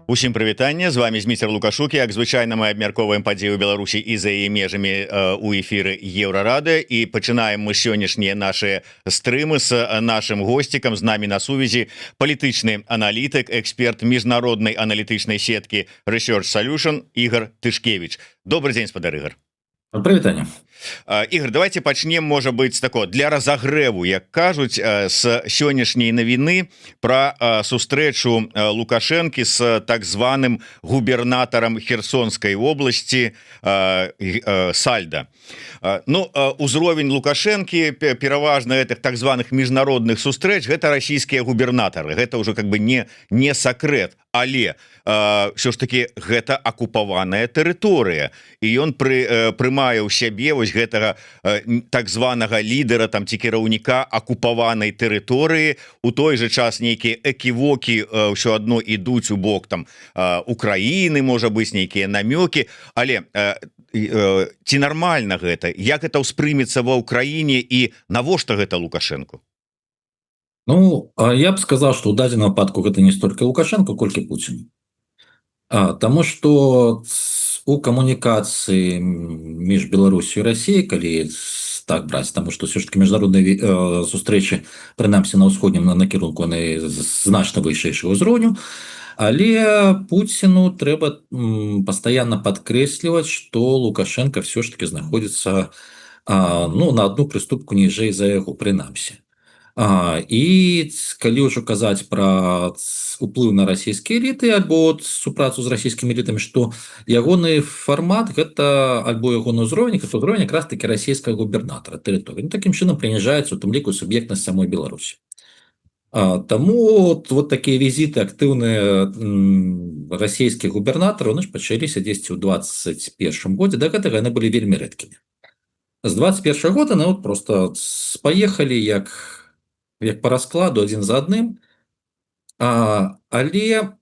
Усім прывітанне, з вамі Зміцер Лукашук. Як звычайна, мы абмяркоўваем падзеі ў Беларусі і за яе межамі у эфіры Еўрарадыё, і пачынаем мы сённяшнія наши стрымы с нашим госцікам. З нами на сувязі палітычны аналітык, эксперт міжнароднай аналітычнай сеткі Research Solution Ігар Тышкевіч. Добры дзень, спадар Ігар. Прывітанне. Ігар, давайте пачнем, можа быць, тако для разагрэву, як кажуць, с сённяшняй навіны про сустрэчу Лукашэнкі с так званым губернатарам Херсонской области Сальда. Ну, узровень Лукашэнкі, пераважна этих так званых міжнародных сустрэч, гэта расійскія губернатары, гэта ўжо как бы не сакрэт, але ўсё ж такі гэта акупаваная тэрыторыя, і ён прымае ў сябе вось гэтага так званага лідара там ці кіраўніка акупаванай тэрыторыі. У той же час нейкія эківокі ўсё адно ідуць у бок там Украіны, можа быць, нейкія намёкі, але ці нармальна гэта, як это ўспрымецца ва Ўкраіне і навошта гэта Лукашэнку? Ну, я б сказал, что ў дадзеным выпадку гэта не столькі Лукашэнка, колькі Пуцін. Таму что у камунікацыі між Беларусю і Расіяй, калі так браць, таму что ўсё ж таки міжнародныя сустрэчы, прынамсі на ўсходнім на накірунку, яны значна вышэйшага ўзроўню, але Пуціну трэба пастаянна падкрэсліваць, что Лукашэнка ўсё ж таки знаходзіцца ну, на одну прыступку ніжэй за яго, прынамсі. І калі ўжо казаць пра уплыў на расійскія эліты альбо супрацу з расійскімі элітамі, што ягоны фармат гэта альбо ягоны ўзровень, гэта ўзровень якраз таки расійскага губернатара тэрыторыі. Ну, такім чынам прыніжаецца у тым ліку суб'ектнасць самой Беларусі. Таму вот такія візіты актыўныя расійскіх губернатараў, ну, ж пачаліся дзесьці ў 21 годзе, да гэтага яны былі вельмі рэдкімі. З 21 года, ну, вот просто паехалі як по раскладу адзін за адным. Але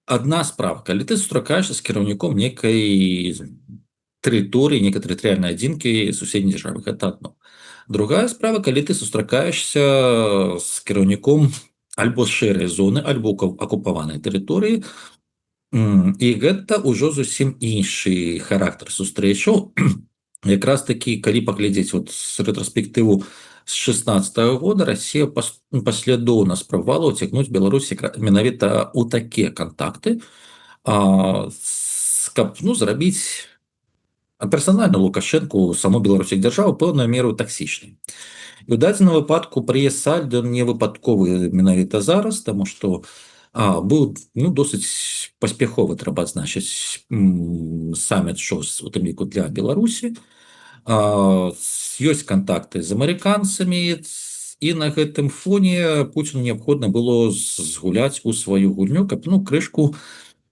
адна справа, калі ты сустракаешься з кіраўніком некай тэрыторыі, некай тэрытарыяльнай адзінкі суседняй дзяржавы, гэта адно. Другая справа, калі ты сустракаешься з кіраўніком альбо шэрай зоны, альбо акупаванай тэрыторыі, і гэта ўжо зусім іншы характар сустрэчаў. Якраз таки, калі паглядзець вот з рэтраспектыву з 16 -го года, Расія паслядоўна спрабавала ўцягнуць Беларусь менавіта ў такія кантакты, каб, ну, зрабіць персанальна Лукашэнку, саму Беларусь як дзяржаву пэўную меру таксічнай. І ў дадзеным выпадку прыезд Сальда не выпадковы менавіта зараз, таму што быў, ну, досыць паспяховы, трэба адзначыць, саміт ШОС, у тым ліку для Беларусі. Ёсць кантакты з амерыканцамі, і на гэтым фоне Пуціну неабходна было згуляць у сваю гульню, каб, ну, крышку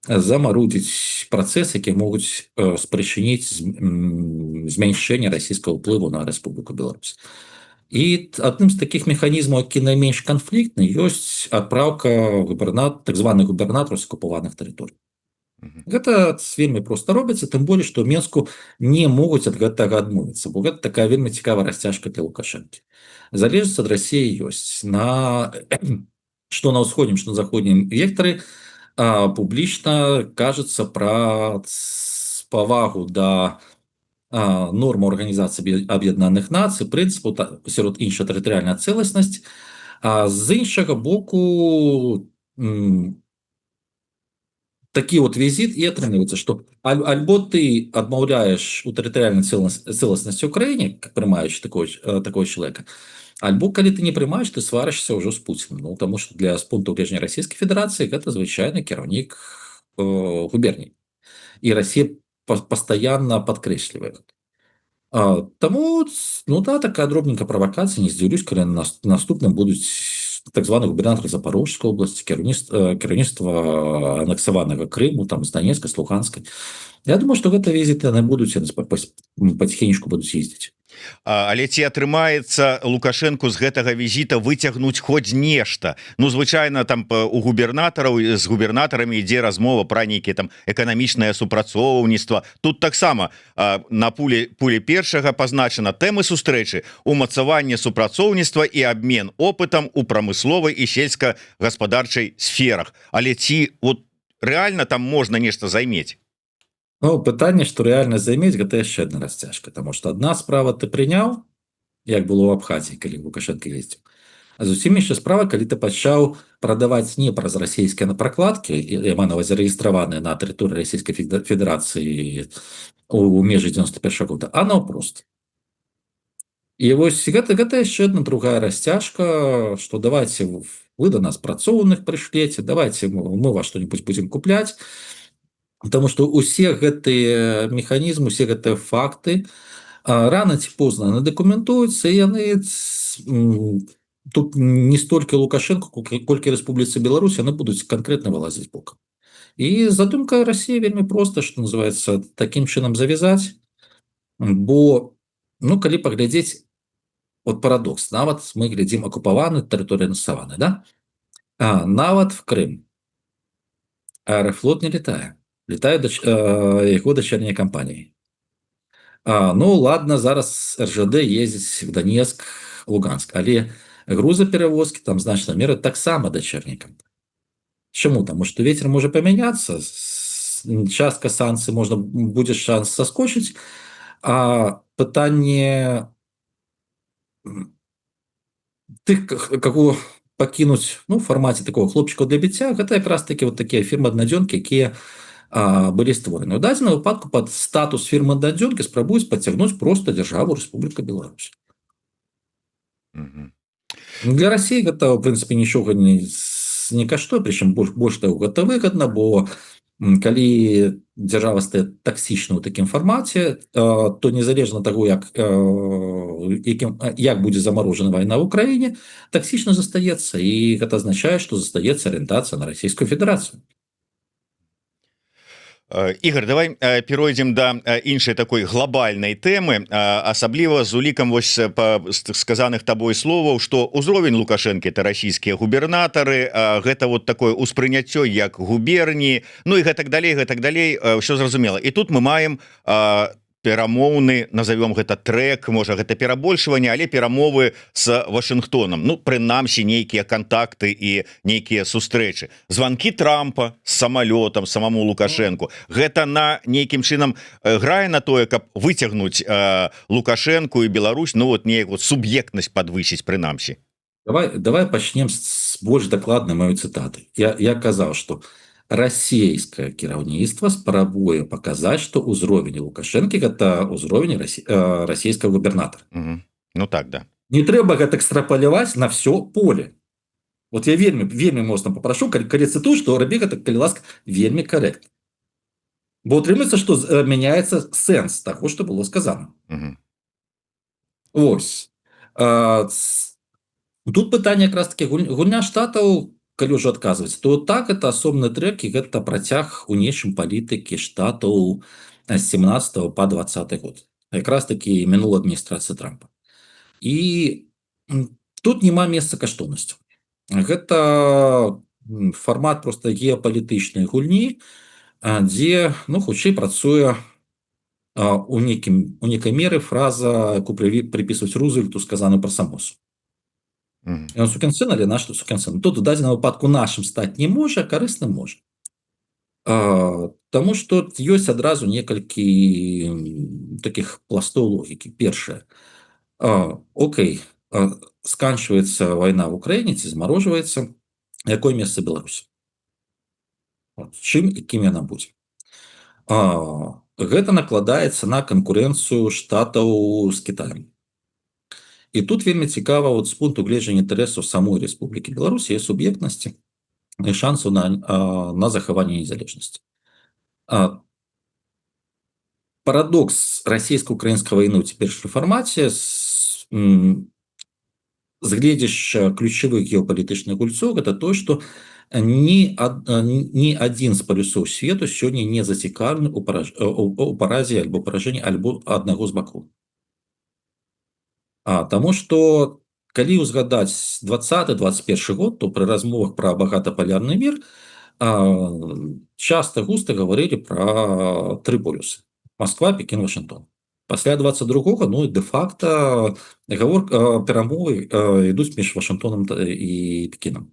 замарудзіць працэс, які могуць спрычыніць змяншэнне расійскага ўплыву на Рэспубліку Беларусь. І адным з такіх механізмаў, які найменш канфліктны, ёсць адпраўка так званых губернатараў з акупаваных тэрыторый. Гэта вельмі проста робіцца, тым болей што Менску не могуць ад гэтага адмовіцца, бо гэта такая вельмі цікавая расцяжка для Лукашэнкі. Залежнасць ад Расіі ёсць на што на ўсходнім, што на заходнім вектары, публічна кажацца пра павагу да норму Арганізацыі Аб'яднаных Нацый, прынцыпу, сярод іншая тэрытарыяльная цэласнасць. А з іншага боку, такі вот візіт, і атрымліваецца, што альбо ты адмаўляеш у тэрытарыяльнай цэласнасці ў краіне, прымаючы такого чалавека, альбо, калі ты не прымаеш, ты сварышся ўжо з Пуціным. Ну, таму что для з пункту гледжання Расійскай Федэрацыі гэта звычайны кіраўнік губерній, і Расія пастаянна падкрэслівае. Таму, ну да, такая дробненькая правакацыя. Не здзіўлюсь, калі наступным будуць так званы губернатор Запорожской области, кіраўніцтва анексаванага Крыму, там, з Донецка, з Луганскай. Я думаю, что гэта візіты, яны будуць, яны паціхенечку будуць ездзіць. Але ці атрымаецца Лукашэнку з гэтага візіта выцягнуць хоць нешта? Ну, звычайна, там у губернатараў, з губернатарамі ідзе размова пра нейкія там эканамічнае супрацоўніцтва. Тут таксама на пуле першага пазначана: тэмы сустрэчы — умацаванне супрацоўніцтва і обмен опытам у прамысловай і сельскагаспадарчай сферах. Але ці вот реально там можна нешта займець? Ну, пытанне, што рэальна займець, гэта яшчэ одна расцяжка, потому что одна справа — ты прыняў, як было ў Абхазіі, калі Лукашенко ездзіў, а зусім яшчэ справа, калі ты пачаў прадаваць не праз расійскія на пракладкі, я маю на увазе рэгістраваныя на тэрыторыі Расійскай Федэрацыі у межы 91 года, а наўпрост. І вось гэта яшчэ одна другая расцяжка, что давайте вы до нас працоўных прышлеце, давайте мы вас что-нибудь будем купляць. Потому что усе гэтыя механізмы, усе гэтыя факты рано ці позна яны дакументуюцца, і яны тут не столькі Лукашенко, колькі Рэспубліцы Беларусь, яны будуць канкрэтна вылазіць бокам. І задумка России вельмі проста, что называется, таким чынам завязаць, бо, ну, калі паглядзець, вот парадокс: нават мы глядзім акупаваны тэрыторыі, анексаваны, да, нават в Крым Аэрофлот не летае, летае яго дачэрняй кампаніі. Ну ладно, зараз РЖД ездзіць в Донецк, Луганск, але грузаперавозкі там значна меры таксама дачэрняй кампаніі. Чаму? Таму что ветер можа памяняцца, частка санкцый, можна будзе шанс саскочыць, а пытанне тых, каго пакінуць, ну, в фармаце такого хлопчыка для біцця, гэта якраз таки вот такія фірмы аднадзёнкі, якія былі створаны. У дадзеным выпадку пад статус фірмы аднадзёнкі спрабуюць падцягнуць просто дзяржаву Рэспубліка Беларусь. Для России гэта, в прынцыпе, нічога не каштуе, прычым больш таго, гэта выгадна, бо калі дзяржава стае таксічна ў такім фармаце, то незалежна таго, як будзе замарожана вайна в Украіне, таксічна застаецца, і гэта азначае, што застаецца арыентацыя на Расійскую Федэрацыю. Ігор, давай перайдзем да іншай такой глобальнай тэмы, асабліва з улікам вось па сказаных табой словаў, что ўзровень Лукашэнкі — это расійскія губернатары, гэта вот такое успрыняццё як губерні, ну і гэтак далей, гэтак далей, ўсё зразумела. І тут мы маем перамоўны, назовём гэта, трек, можа, гэта перабольшванне, але перамовы с Вашынгтонам, ну, прынамсі нейкія контакты і нейкія сустрэчы, звонки Трампа с самолетом самому Лукашенко. Гэта на нейкім чынам грае на тое, каб выцягнуць Лукашенко і Беларусь, ну вот неяк вот суб'ектнасць подвысіць прынамсі? Давай пачнем з больш дакладнай маёй цытаты. Я казаў, что расійскае кіраўніцтва спрабуе паказаць, што ўзровень Лукашэнкі — гэта ўзровень расійскага губернатара. Ну так, да. Не трэба гэта экстрапаляваць на все поле. Вот я вельмі, вельмі моцна папрашу, калі цытую, што рабі гэта, калі ласка, вельмі карэктна, бо атрымаецца, што мяняецца сэнс таго, што было сказано. Вось. Тут пытанне якраз таки гульня Штатаў, калі ўжо адказваць, то так, это асобны трек, і гэта працяг у нечым палітыкі Штатаў з 17 по 20 год, якраз таки мінулая адміністрацыя Трампа. І тут няма месца каштоўнасцю, гэта фармат просто геапалітычнай гульні, дзе, ну, хутчэй працуе у некай меры фраза, яку прыпісваюць Рузвельту, сказаную пра Самосу. Ён сукін сын, але наш сукін сын. Тут у дадзеным выпадку нашым стаць не можа, карысным можа. Таму што ёсць адразу некалькі такіх пластоў логікі. Першае. Окей, сканчваецца вайна в Украіне ці замарожваецца, якое месца Беларусі? Вот, чым і кім яна будзе? Гэта накладаецца на канкурэнцыю Штатаў з Кітаем. І тут вельмі цікава вот з пункту гледжання інтарэсаў самой Рэспублікі Беларусь, яе суб'ектнасці і шансаў на захаванне незалежнасці. Парадокс расійска-украінскай вайны ў цяперашнім фармаце з гледзяшча ключавых геапалітычных гульцоў — гэта то, што ні адзін з палюсоў свету сёння не зацікаўлены ў паразе альбо паражэнні альбо аднаго з бакоў. Таму что калі узгадаць 20-21 год, то пры размовах пра багатапалярны мир часто густо гаварылі пра тры полюсы: Москва, Пекин, Вашингтон. Пасля 22, ну, де-факто перамовы ідуць між Вашингтоном і Пекином.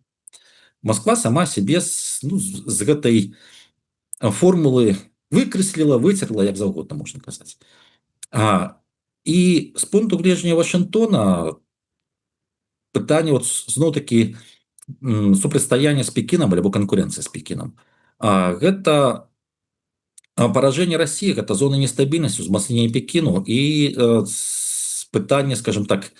Москва сама себе ну, з гэтай формулы выкрэсліла, выцерла, як заўгодна можна казаць. І з пункту гледжання Вашингтона пытанне вот зноў таки супрацьстаяння з Пекінам альбо канкурэнцыя з Пекінам, гэта паражэнне России, гэта зона нестабільнасці, узмацнення Пекіну і пытанне, скажем так,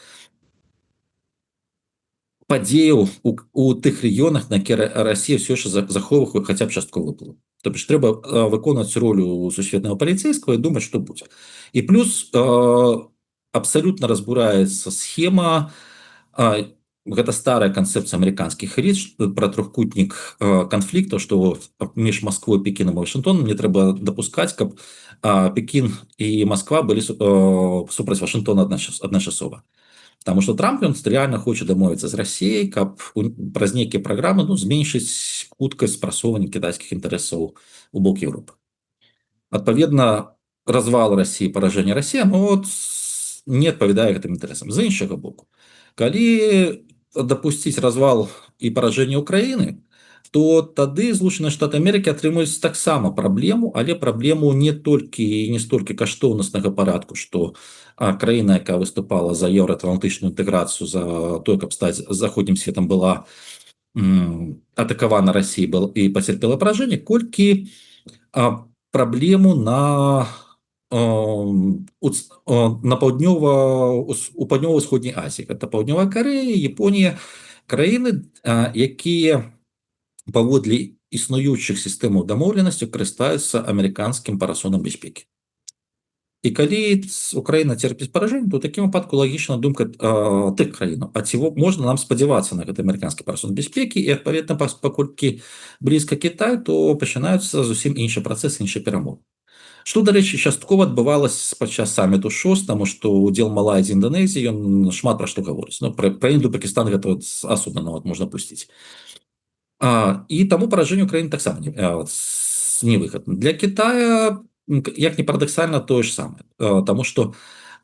падзеяў у тых рэгіёнах, на якія Россия все яшчэ захоўвае хаця б частковы ўплыў. То бишь трэба выконваць ролю сусветнага паліцейскага і думаць, што будзе. І плюс абсалютна разбураецца схема, гэта старая канцэпцыя амерыканскіх эліт пра трохкутнік канфліктаў, што між Москвой, Пекіном і Вашингтоном. Не трэба дапускаць, каб Пекін і Москва былі супраць Вашингтона адначасова. Потому что Трамп, ён реально хоча дамовіцца з Россией, каб праз нейкія праграмы, ну, зменшыць хуткасць прасоўвання кітайскіх інтарэсаў у бок Европы. Адпаведна, развал России, паражэнне России, ну, вот, не адпавядае гэтым інтарэсам. З іншага боку, калі дапусціць развал і паражэнне Украіны, то тады Злучаныя Штаты Амерыкі атрымаюць таксама праблему, але праблему не толькі і не столькі каштоўнаснага парадку, што краіна, якая выступала за еўраатлантычную інтэграцыю, за той, каб стаць заходнім светом, была атакавана Россией был і пацярпела паражэнне, колькі праблему на паўднёва у паўднёва-ўсходняй Азіі. Это Паўднёвая Карэя, Японія, краіны, якія паводле існуючых сістэмаў дамоўленасці карыстаюцца амерыканскім парасонам бяспекі. І калі Украіна церпіць паражэнне, то ў такім выпадку лагічна думка тых краінаў: а ці можна нам спадзявацца на гэты амерыканскі парасон бяспекі? І адпаведна, паколькі блізка Кітай, то пачынаюцца зусім іншы працэс, іншы перамовы. Што, дарэчы, часткова адбывалось падчас саміту ШОС, таму што удзел Малайзіі, Інданезіі, ён шмат пра што гаворыць. Ну, пра Інду, Пакістан гэта вот асобна нават можна пусціць. І таму паражэнне Украіны таксама невыгадна. Для Китая, як ні парадаксальна, тое ж самае. Таму што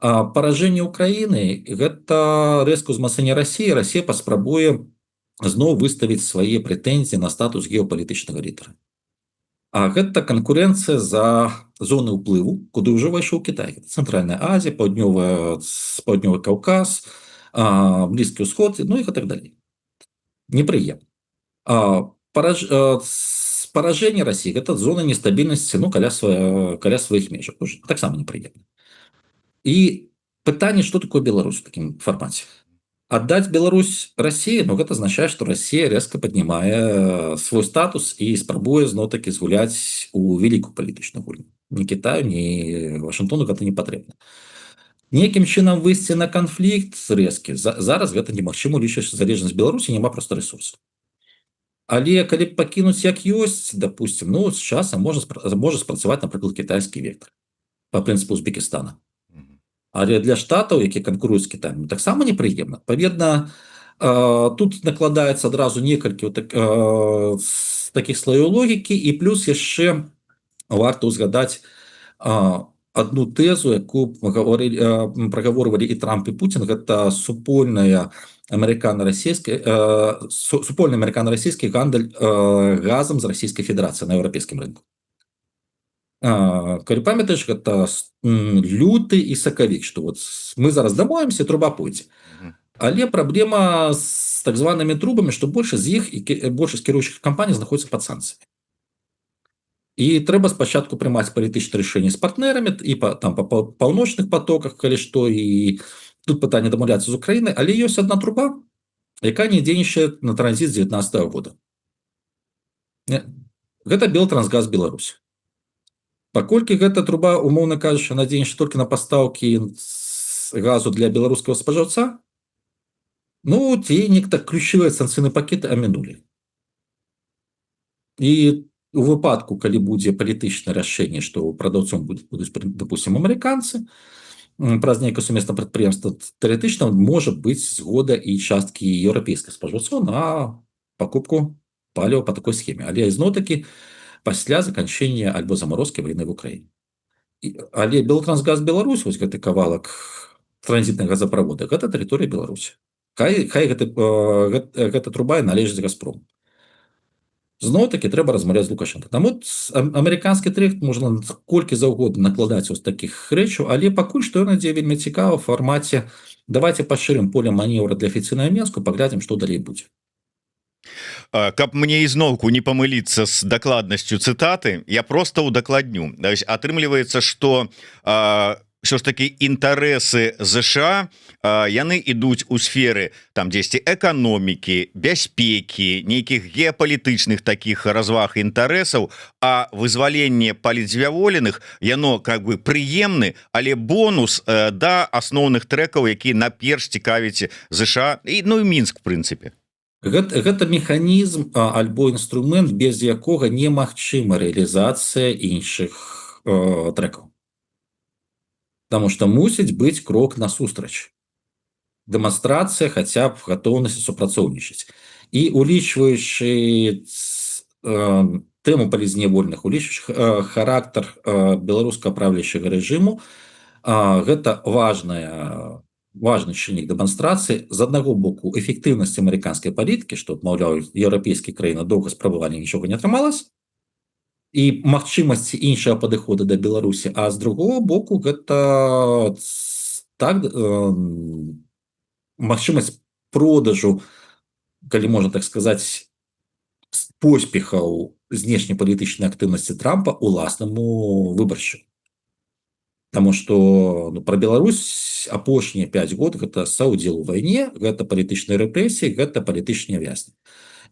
паражэнне Украіны — гэта рэзка ўзмацнення России. Россия паспрабуе зноў выставіць свае прэтэнзіі на статус геапалітычнага лідара. А гэта канкурэнцыя за зоны ўплыву, куды ўжо ўвайшоў Кітай. Цэнтральная Азія, паўднёвы Каўказ, Блізкі ўсход, ну і так далей. Непрыемна. Паражэнне России — гэта зона нестабільнасці, ну, каля сваіх межаў, таксама непрыемна. І пытанне, что такое Беларусь в такім фармаце? Отдать Беларусь России, ну, гэта азначае, што Россия резко паднімае свой статус і спрабуе зноў-такі згуляць у вялікую палітычную гульню. Ні Китаю, ні Вашингтону гэта не патрэбна. Некім чынам выйсці на канфлікт рэзкі зараз гэта немагчыма, лічыш залежнасць Беларусі, няма просто ресурсу. Але калі б пакінуць як ёсць, допустим, ну, з часам можа спрацаваць, напрыклад, кітайскі вектор по прынцыпу Узбекістана. Але для Штатаў, які канкуруюць з Китаем, таксама непрыемна. Адпаведна, тут накладаецца адразу некалькі вот такіх слоёў логікі, і плюс яшчэ варта ўзгадаць одну тэзу, якую прагаворвалі і Трамп, і Путін, гэта супольны амерыкана-расійскі гандаль газам з Расійскай Федэрацыі на еўрапейскім рынку. Калі памятаеш, гэта люты і сакавік, што вот мы зараз дамовімся, труба пойдзе. Але праблема з так званымі трубамі, што большасць з іх і большасць кіруючых кампаній знаходзіцца пад санкцыямі. І трэба спачатку прымаць палітычнае рашэнне з партнерамі і там па паўночных потоках, калі што, і тут пытанне дамаўляцца з Украінай, але ёсць одна труба, якая не дзейнічае на транзіт з 19 -го года. Не, гэта Белтрансгаз Беларусь. Паколькі гэта труба, умоўна кажучы, она дзейнічае толькі на пастаўкі газу для беларускага спажыўца, ну, ці нехта ключавыя санкцыйныя пакеты амінулі. І у выпадку, калі будзе палітычнае рашэнне, што прадаўцом будуць, допустим, амерыканцы, Праз нейкае сумеснае прадпрыемства тэарэтычна можа быць згода і часткі еўрапейскіх спажыўцоў на покупку паліва по такой схеме, але ізноў-такі пасля заканчэння альбо заморозкі войны в Украіне. Але Белтрансгаз Беларусь, вось гэты кавалак транзітнага газаправода, гэта тэрыторыя Беларусі. Хай гэта труба належыць Газпрому, зноў-таки трэба размаўляць з Лукашенко. Таму амерыканскі трэк можна колькі заўгодна накладаць вось такіх рэчаў, але пакуль што ён ідзе вельмі цікава в фармаце: давайте пашырым поле манеўра для афіцыйнага Менску, паглядзім, што далей будзе. Каб мне ізноўку не памыліцца з дакладнасцю цытаты, я просто удакладню. Атрымліваецца, что ўсё ж таки інтарэсы ЗША, яны ідуць у сферы там дзесьці эканомікі, бяспекі, нейкіх геапалітычных таких разваг, інтарэсаў, а вызваленне палітзняволеных, яно как бы прыемны, але бонус да асноўных трэкаў, які наперш цікавіць ЗША і, ну, і Мінск в прынцыпе. Гэта механізм альбо інструмент, без якога немагчыма рэалізацыя іншых трэкаў. Потому что мусіць быць крок насустрач, дэманстрацыя хаця б гатоўнасці супрацоўнічаць. І улічваючы тэму палітзняволеных, улічваючы характар беларускага правящего рэжыму, гэта важны чыннік дэманстрацыі, з аднаго боку, эфектыўнасці амерыканскай палітыкі, што, маўляў, еўрапейскія краіны доўга спрабавалі, нічога не атрымалась, і магчымасці іншага падыхода да Беларусі, а з другого боку, гэта так магчымасць продажу, калі можна так сказаць, поспехаў знешнепалітычнай актыўнасці Трампа уласнаму выбаршчыку. Таму что, ну, про Беларусь апошнія 5 год гэта саўдзел у вайне, гэта палітычныя рэпрэсіі, гэта палітычныя вязні.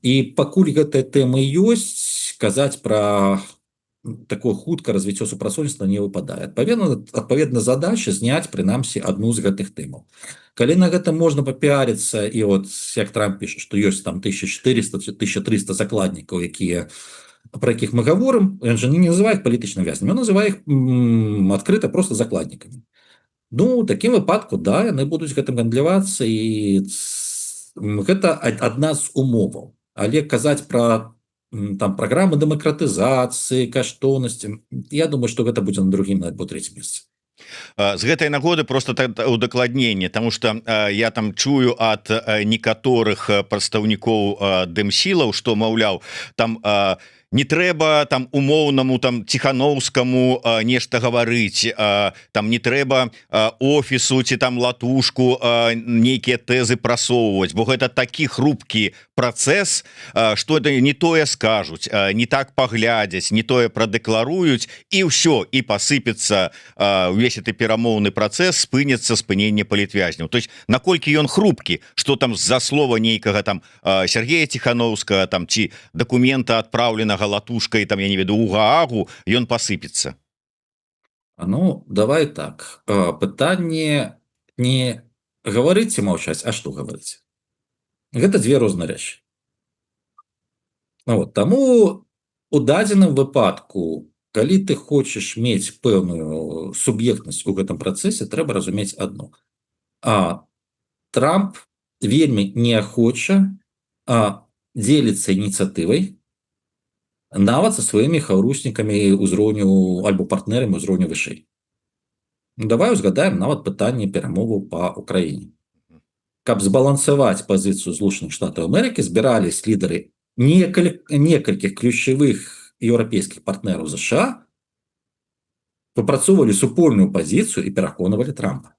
І пакуль гэтая тэма ёсць, казаць про такое хутка развіццё супрацоўніцтва не выпадае. Адпаведна, задача зняць прынамсі адну з гэтых тэмаў. Калі на гэта можна папіарыцца, і вот як Трамп піша, што ёсць там 1400, 1300 закладнікаў, якія про якіх мы гаворым, ён же не называет палітычным вязням, ён называе их адкрыта просто закладнікамі. Ну, такім выпадку, да, яны будуць гэтым гандлявацца, і гэта адна з умоваў. Але казаць про там праграмы дэмакратызацыі, каштоўнасці, я думаю, что гэта будзе на другім альбо третьем месцы. З гэтай нагоды просто удакладненне, тому что я там чую ад некаторых прадстаўнікоў дэмсілаў, что, маўляў, там не трэба там умоўнаму там Ціхановскаму нешта гаварыць, там не трэба офісу ці там Латушку нейкія тэзы прасоўваць, бо гэта такі хрупкі працэс, что это не тое скажуць, не так паглядзяць, не тое прадэкларуюць, і ўсё, і пасыпецца увесь гэты перамоўны працэс, спыніцца спыненне палітвязняў. То есть наколькі ён хрупкі, что там з-за слова нейкага там Сергея Ціхановскага там ці дакумента, адпраўленага Латушкай там, я не ведаю, у Гаагу, ён пасыпецца? Ну, давай так: пытанне не гаварыць ці маўчаць, а што гаварыць. Гэта дзве розныя рэчы. Ну, вот, таму у дадзеным выпадку, калі ты хочаш мець пэўную суб'ектнасць у гэтым працэсе, трэба разумець одно: Трамп вельмі неахоча дзеліцца ініцыятывай нават са сваімі хаўруснікамі ўзроўню альбо партнерамі ўзроўню вышэй. Ну, давай узгадаем нават пытанне перамову па Украіне. Каб збалансаваць пазіцыю Злучаных Штатаў Амерыкі, збірались лідары некалькіх ключавых еўрапейскіх партнераў ЗША, выпрацоўвалі супольную пазіцыю і пераконвалі Трампа.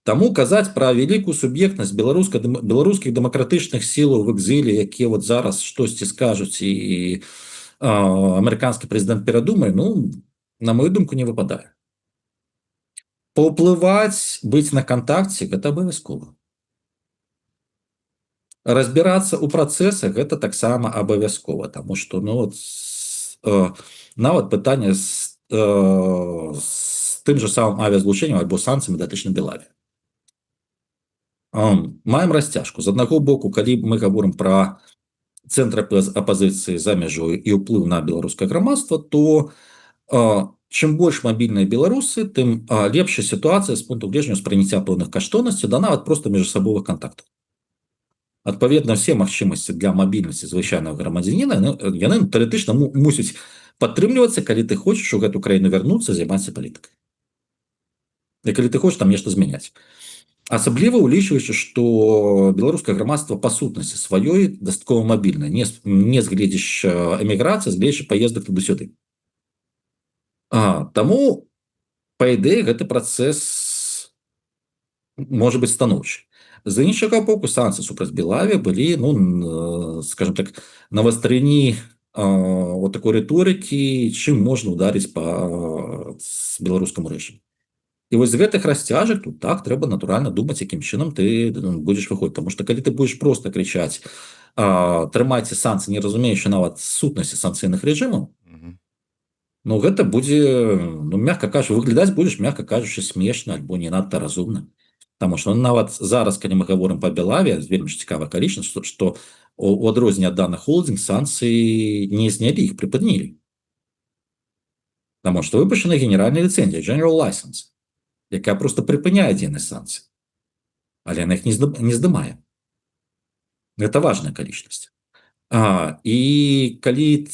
Таму казаць пра вялікую суб'ектнасць беларускіх дэмакратычных сілаў в экзіле, якія вот зараз штосьці скажуць і амерыканскі прэзідэнт перадумае, ну, на мою думку, не выпадае. Паўплываць, быць на кантакце — гэта абавязкова. Разбірацца ў працэсах — гэта таксама абавязкова, таму что, ну, вот, нават пытанне з тым же самым авіазлучэннем альбо санкцыямі датычна Белаві. Маем расцяжку. З аднаго боку, калі мы гаворым пра цэнтр апазіцыі за мяжой і ўплыў на беларускае грамадства, то Чым больш мабільныя беларусы, тым лепшая сітуацыя з пункту гледжання ўспрыняцця пэўных каштоўнасцей, да нават просто міжасабовых кантактаў. Адпаведна, все магчымасці для мабільнасці звычайнага грамадзяніна, яны тэарэтычна мусяць падтрымлівацца, калі ты хочаш у гэту краіну вярнуцца, займацца палітыкай і калі ты хочаш там нешта змяняць. Асабліва улічваючы, што беларускае грамадства па сутнасці сваёй дастаткова мабільна, не з гледзішча эміграцыі, з гледзішча паездак туды-сюды. Таму па ідэі гэты працэс можа быць станоўчы. З іншага боку, санкцыі супраць Белаві былі, ну, скажем так, на вастрыні вот такой рыторыкі, чым можна ударыць по беларускаму рэжыму. І вось з гэтых расцяжак тут так трэба натуральна думаць, якім чынам ты будзеш выходзіць. Потому что калі ты будешь просто крычаць «трымайце санкцыі», не разумеючы нават сутнасці санкцыйных рэжымаў, ну, гэта будзе, ну, мягко кажу, выглядаць будешь, мягко кажучы, смешна альбо не надта разумна. Потому что, ну, нават зараз, калі мы говорим по Белаве, вельмі ж цікава акалічнасць, что у адрозненне ад Дана Холдинг санкцыі не знялі, іх прыпынілі. Потому что выпущена генеральная лицензия, General License, якая просто прыпыняе дзейнасць санкцый. Але яна іх не здымае. Это важная акалічнасць. І калі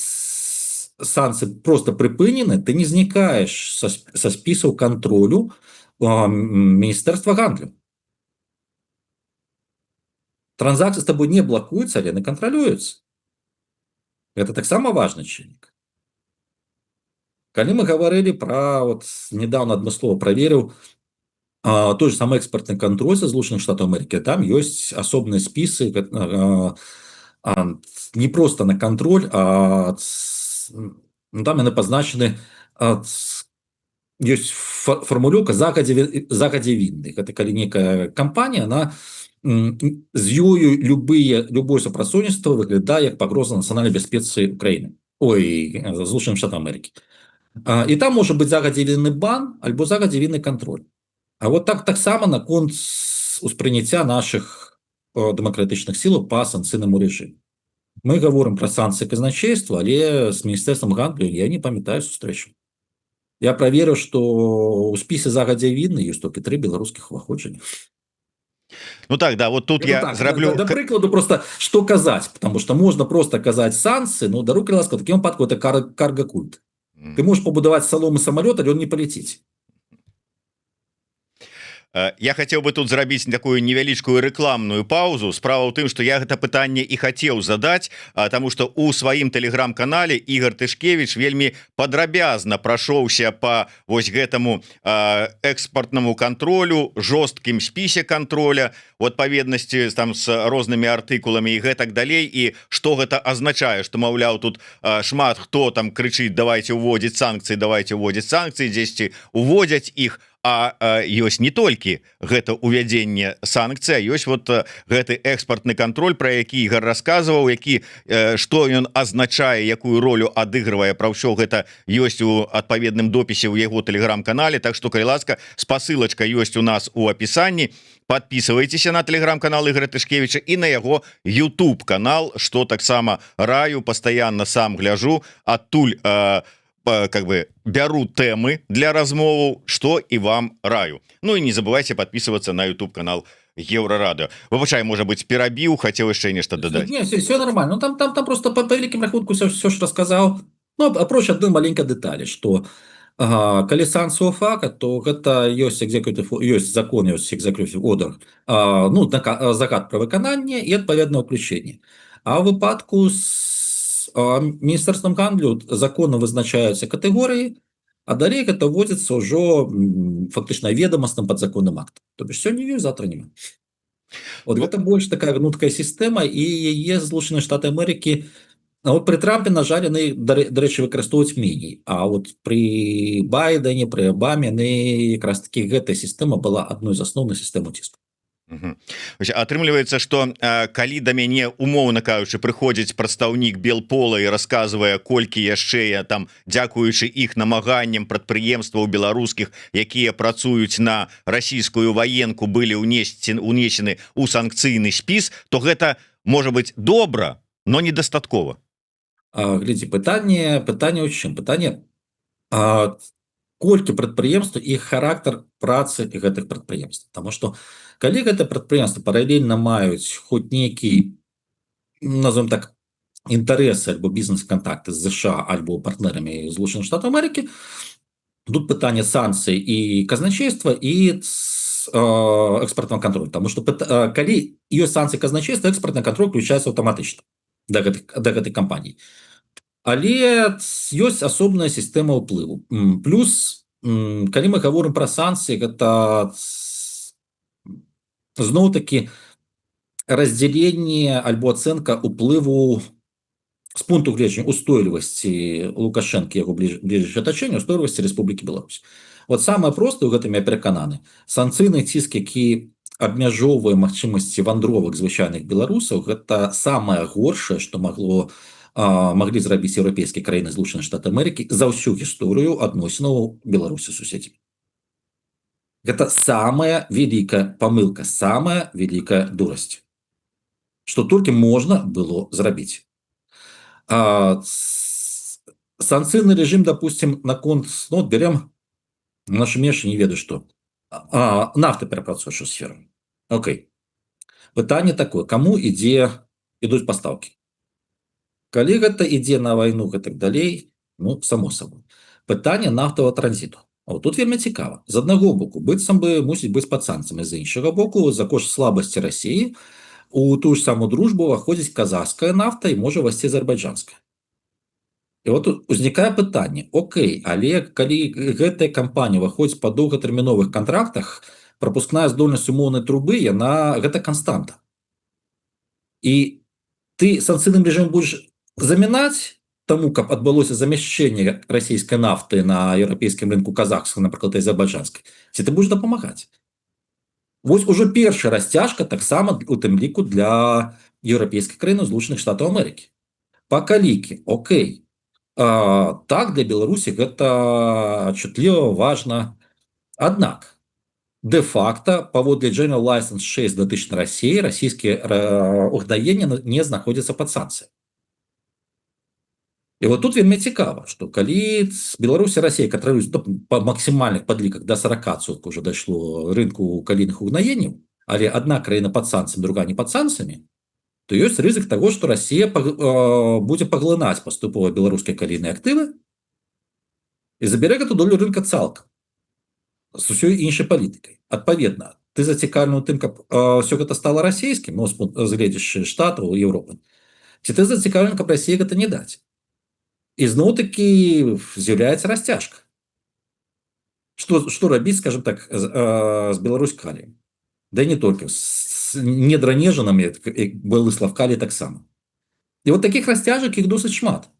санкцыі просто прыпынены, ты не знікаеш са спісаў кантролю міністэрства гандлю. Транзакцыі з тобой не блакуюцца, але яны кантралююцца. Это таксама важны чыннік. Калі мы гаварылі про, вот недавно адмыслова праверыў, той же самы экспортны кантроль са Злучаных Штатаў Амерыкі, там ёсць асобныя спісы, не просто на кантроль, ну, там яны пазначаны, ёсць фармулёўка «загадзя вінных». Это калі некая кампанія, она з ёю любое супрацоўніцтва выглядае як пагроза нацыянальнай бяспецы Украіны, ой, Злучаным Штатам Амерыкі. І там можа быць загадзя вінны бан альбо загадзя вінны кантроль. А вот так таксама наконт успрыняцця наших дэмакратычных сілаў па санкцыйнаму рэжыму. Мы говорим про санкцыі казначейства, але з міністэрствам гандлю я не памятаю сустрэчу. Я праверыў, что у спісе загадзя вінны ёсць толькі тры беларускіх уваходжання. Ну так, да, вот тут Ну, я так, зраблю да прыкладу просто что казаць, потому что можно просто казаць санкцыі, но, даруй, ласка, таким выпадку это каргокульт. Ты можешь пабудаваць соломы самолет, але он не полетит. Я хотел бы тут зрабіць такую невялічкую рэкламную паузу. Справа ў тым, что я гэта пытанне і хацеў задаць, тому что у сваім тэлеграм-канале Ігор Тышкевич вельмі падрабязна прайшоўся по вось гэтаму экспортнаму контролю, жорсткім спісе контроля у адпаведнасці там с рознымі артыкуламі і гэтак далей, і что гэта азначае, что, маўляў, тут шмат хто там крычыць: «Давайте уводзіць санкцыі, давайте уводзіць санкцыі», дзесьці уводзяць іх, а ёсць не толькі гэта увядзенне санкцый, ёсць вот гэты экспортны контроль, про які Ігор рассказываў, які, что ён азначае, якую ролю адыгрывае. Пра ўсё гэта ёсць у адпаведным допісе ў яго тэлеграм-канале. Так что, калі ласка, спасылочка ёсць у нас у апісанні, подписывайтесь на тэлеграм-канал Игоря Тышкевича і на яго YouTube канал, что таксама раю, постоянно сам гляжу, адтуль как бы бяру тэмы для размоваў, что і вам раю. Ну і не забывайте подписываться на YouTube канал Еўрарадыо. Выбачай, можа быть, перабіў, хотел яшчэ нешта дадаць. Не, все нормально. Ну, там просто по вялікім рахунку все ж рассказал. Ну, апроч одной маленькой детали, что калі санкцыі ОФАКа, то гэта ёсць executive, ёсць закон, ёсць executive order, ну, загад пра выкананне і адпаведнае ўключэнне. А ў выпадку з міністэрствам гандлю законам вызначаюцца катэгорыі, а далей гэта вводзіцца ўжо фактычна ведамасным падзаконным актам. То бишь сёння ёсць, завтра няма. Вот Ну, гэта больш такая гнуткая сістэма, і яе Злучаныя Штаты Амерыкі, а вот пры Трампе, на жаль, яны, дарэчы, выкарыстоўваюць меней. А вот пры Байдене, пры Абаме яны якраз таки, гэтая сістэма была адной з асноўных сістэм уціску. Атрымліваецца, что калі да мяне, умоўна кажучы, прыходзіць прадстаўнік Белпола і расказвае, колькі яшчэ я там, дзякуючы іх намаганням, прадпрыемстваў беларускіх, якія працуюць на расійскую ваенку, былі унесены у санкцыйны спіс, то гэта можа быть добра, но недастаткова. Глядзі, пытанне ў чым? Пытанне, Колькі прадпрыемстваў і характар працы гэтых прадпрыемств. Таму што калі гэта прадпрыемства паралельна маюць хоць нейкі, назовем так, інтарэсы альбо бізнес-кантакты з ЗША альбо партнерамі Злучаных Штатаў Амерыкі, тут пытанне санкцый і казначейства, і экспортного контролю. Таму што калі ёсць санкцыі казначейства, экспортны контроль включается аўтаматычна да гэтай кампаніі. Але ёсць асобная сістэма ўплыву. Плюс, калі мы гаворым пра санкцыі, гэта зноў таки раздзяленне альбо ацэнка уплыву з пункту гледжання устойлівасці Лукашэнкі, яго бліжэйшае атачэнне, устойлівасці Рэспублікі Беларусь. Вот самое простое, у гэтым я перакананы: санкцыйны ціск, які абмяжоўвае магчымасці вандровак звычайных беларусаў, гэта самае горшае, што маглі зрабіць еўрапейскія краіны, Злучаныя Штаты Амерыкі за ўсю гісторыю адносінаў Беларусі суседзямі. Гэта самая вялікая памылка, самая вялікая дурасць, что толькі можна было зрабіць. Санкцыйны режим, допустим, наконт, ну, вот берем нашу менш, не ведаю что, нафтаперапрацоўчую сферу. Окей, пытанне такое: кому ідзе ідуць пастаўкі? Калі гэта ідзе на вайну, гэтак далей, ну, само собой. Пытанне нафтавага транзіту. А вот тут вельмі цікава: з аднаго боку, быццам бы мусіць быць пад санкцыямі, з іншага боку, за кошт слабасці Расіі у ту ж саму «Дружбу» уваходзіць казахская нафта і можа васці азербайджанская. І вот тут узнікае пытанне: Окей, але калі гэтая кампанія выходзіць па доўгатэрміновых контрактах, прапускная здольнасць умоўнай трубы, яна гэта канстанта, і ты санкцыйным режимом будешь замінаць таму, каб адбылося замяшчэнне расійскай нафты на еўрапейскім рынку казахскай, напрыклад, азербайджанскай, ці ты будешь дапамагаць? Вось ужо першая расцяжка таксама, у тым ліку для еўрапейскіх краін, Злучаных Штатаў Амерыкі. Па калікі, Окей, так, для Беларусі гэта чутліва, важна. Аднак де-факто паводле General License 6 датычна Расіі расійскія угнаення не знаходзяцца пад санкцыямі. І вот тут вельмі цікава, што калі Беларусь і Расія кантралююць, ну, па максімальных падліках до 40% уже дайшло рынку калійных угнаенняў, але одна краіна пад санкцыямі, другая не пад санкцыямі, то ёсць рызык таго, што Расія будзе паглынаць паступова беларускія калійныя актывы і забярэ гэту долю рынка цалкам з усёй іншай палітыкай. Адпаведна, ты зацікаўлены ў тым, каб ўсё гэта стала расійскім, ну, з гледзяшчы Штатаў, Еўропы, ці ты зацікаўлены, каб Расія гэта не даць? І зноў-такі з'яўляецца расцяжка. Что рабіць, скажем так, з Беларусь-Каліем? Да і не толькі з Недранежынам, як былы Славкалі таксама. І вот таких расцяжак, іх досыць шмат.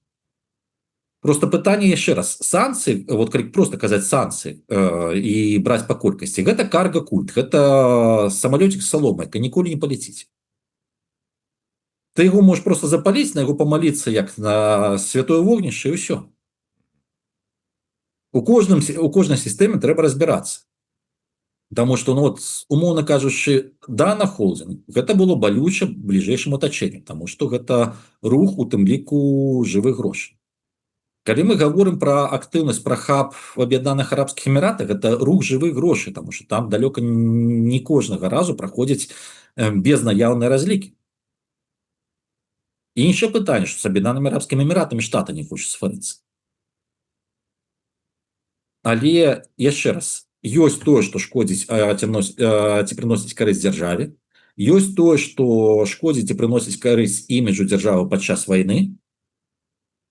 Просто пытанне яшчэ раз: санкцыі, вот калі просто казаць санкцыі і браць па колькасці, гэта карго-культ, гэта самалёцік з саломай, ніколі не паляціць. Ты яго можешь просто запаліць, на яго памаліцца як на святое вогнішча, і ўсё. У кожнай сістэме трэба разбірацца. Таму што, ну, вот, умоўна кажучы, Дана холдинг, гэта было балюча бліжэйшым атачэнню, таму што гэта рух у тым ліку жывых грошай. Калі мы гаворым пра актыўнасць, пра хаб в Аб'яднаных Арабскіх Эміратах, гэта рух жывых грошай, таму што там далёка не кожнага разу праходзіць безнаяўныя разлікі. Іншае пытанне, што з Аб'яднанымі Арабскімі Эміратамі Штаты не хочуць сварыцца. Але яшчэ раз: ёсць тое, што шкодзіць ці прыносіць карысць дзяржаве, ёсць тое, што шкодзіць і прыносіць карысць іміджу дзяржавы падчас вайны,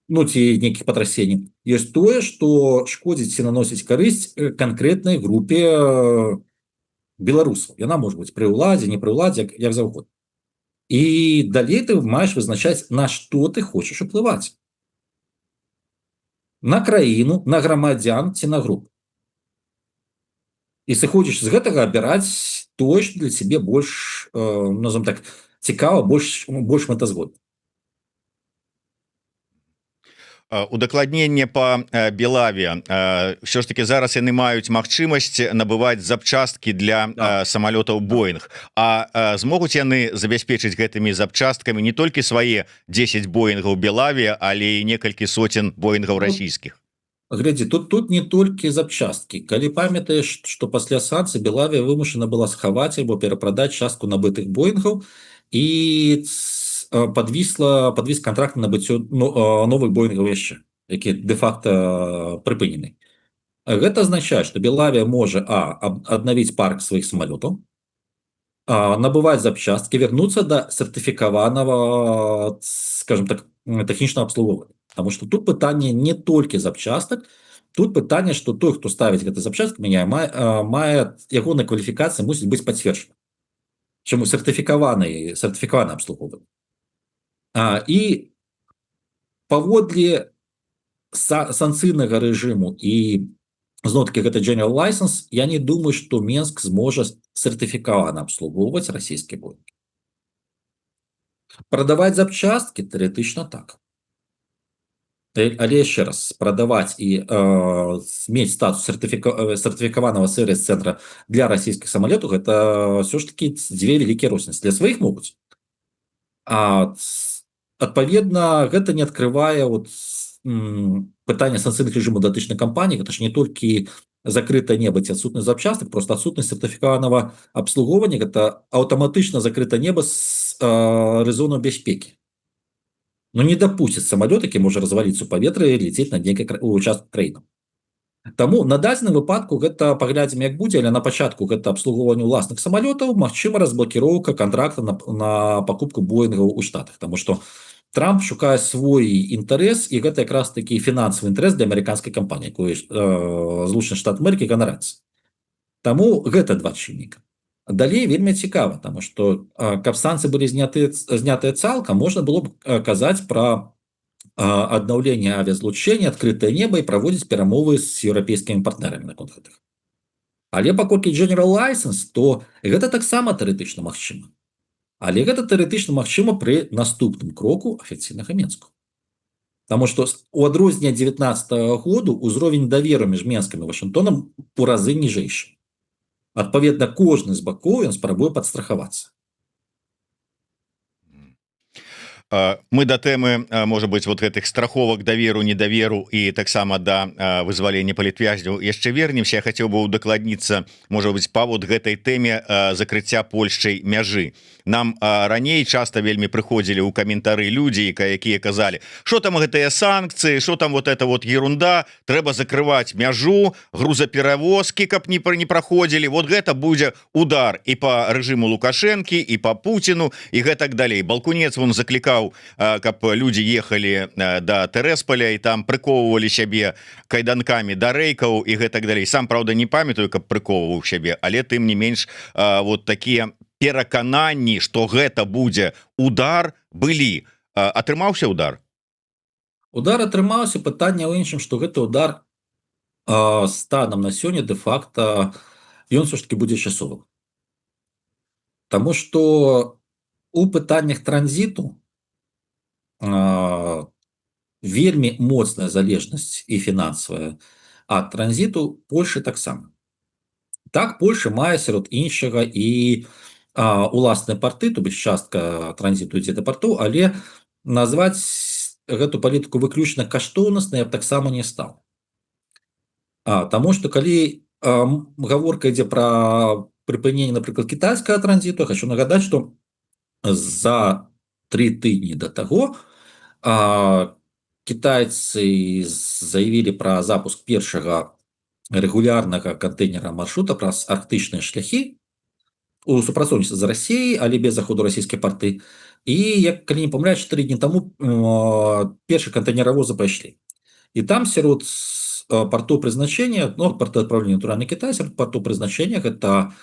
ну, ці нейкіх патрасенняў, ёсць тое, што шкодзіць ці наносіць карысць канкрэтнай групе беларусаў. Яна можа быць пры ўладзе, не пры ўладзе, як заўгодна. І далей ты маеш вызначаць, на што ты хочаш уплываць: на краіну, на грамадзян ці на групу. І сыходзіш з гэтага, абіраць тое, што для цябе больш, назовем так, цікава, больш мэтазгодна. Удакладненне по Белавіа: ўсё ж таки зараз яны маюць магчымасць набываць запчасткі для самалётаў «Боинг». А змогуць яны забяспечыць гэтымі запчасткамі не толькі свае 10 «Боингаў» Белавіа, але і некалькі соцен «Боингаў» Ну, расійскіх? Глядзі, тут не толькі запчасткі. Калі памятаеш, што пасля санкцый Белавія вымушана была схаваць альбо перапрадаць частку набытых боінгаў, і падвіс контракт на набыццё, ну, новых боінгаў яшчэ, які де-факто прыпынены. Гэта азначае, што Белавія можа аднавіць парк сваіх самалётаў, набываць запчасткі, вярнуцца да сертыфікаванага, скажем так, тэхнічнага абслугоўвання. Потому что тут пытанне не толькі запчастак, тут пытанне, што той, хто ставіць гэты запчасткі, мяняе, мае ягоная кваліфікацыя мусіць быць пацверджана. Чаму сертыфікаваны абслугоўванне. І паводле санкцыйнага рэжыму і зноў-таки гэта General License, я не думаю, што Менск зможа сертыфікавана абслугоўваць расійскі Боінг. Прадаваць запчасткі тэарэтычна так. Але яшчэ раз, прадаваць і мець статус сертыфікаванага сэрвіс-цэнтра для расійскіх самалётаў — гэта ўсё ж таки дзве вялікія розніцы. Для сваіх могуць. Адпаведна, гэта не адкрывае вот пытанне санкцыйных рэжымаў датычнай кампаніі. Гэта ж не толькі закрытае неба ці адсутнасць запчастак, просто адсутнасць сертыфікаванага абслугоўвання — гэта аўтаматычна закрыта неба з рэзонаў бяспекі. Но не дапусціць самалёт, які можа разваліцца ў паветры і лететь над нейкай участку краіны. Таму на дадзеным выпадку гэта паглядзім, як будзе, але на пачатку гэта абслугоўванне ўласных самалётаў, магчыма, разблакіроўка контракта на пакупку боінгаў у Штатах, потому что Трамп шукае свой інтарэс, і гэта якраз такі фінансавы інтарэс для амерыканскай кампаніі, якой Злучаны Штат Амерыкі ганарацца. Таму гэта два чынніка. Далей вельмі цікава, таму што каб санкцыі былі знятыя цалкам, можна было б казаць пра аднаўленне авіязлучэння, адкрытае неба і праводзіць перамовы з еўрапейскімі партнёрамі наконт гэтых. Але паколькі General License, то гэта таксама тэарэтычна магчыма. Але гэта тэарэтычна магчыма пры наступным кроку афіцыйнага Менску. Таму што у адрозненне ад 19 году ўзровень даверу між Менскам і Вашынгтонам у разы ніжэйшы. Адпаведна, кожны з бакоў ён спрабуе падстрахавацца. Мы да тэмы, можа быть, вот гэтых страховак, даверу, недаверу і таксама да вызвалення палітвязняў яшчэ вернемся. Я хацеў бы удакладніцца, можа быть, па вот гэтай тэме закрыцця Польшчай мяжы. Нам раней часто вельмі прыходзілі ў каментары людзі, якія казалі, что там гэтыя санкцыі, что там вот это вот ерунда, трэба закрывать мяжу, грузаперавозкі каб не праходзілі, вот гэта будзе удар і по рэжыму Лукашэнкі, і по Пуціну, і гэтак далей. Балкунец вон заклікаў, каб людзі ехалі да Тэрэспаля і там прыкоўвалі сябе кайданкамі да рэйкаў і гэтак далей. Сам, правда, не памятаю, каб прыкоўваў сябе, але тым не менш вот такія перакананні, что гэта будзе удар, былі. Атрымаўся удар? Удар атрымаўся. Пытанне ў іншым, што гэты удар станам на сёння де-факто ён все ж таки будзе часовым. Таму што у пытаннях транзіту вельмі моцная залежнасць і фінансавая ад транзіту Польшы таксама. Так, Польша мае сярод іншага і уласныя парты, то бишь частка транзіту ідзе да партоў, але назваць гэту палітыку выключна каштоўнаснай я б таксама не стаў. Таму што калі гаворка ідзе пра прыпыненне, напрыклад, кітайскага транзіту, я хочу нагадаць, што за 3 тыдні да таго кітайцы заявілі пра запуск першага рэгулярнага кантэйнера маршрута праз арктычныя шляхі у супрацоўніцтве з Расіяй, але без заходу расійскай парты. І, як калі не памыляюсь, 4 дні таму першы кантэйнеравозы пайшлі. І там сярод партоў прызначэння, ну, парты адпраўлення, натуральна, Кітай, сярод партоў прызначэння гэта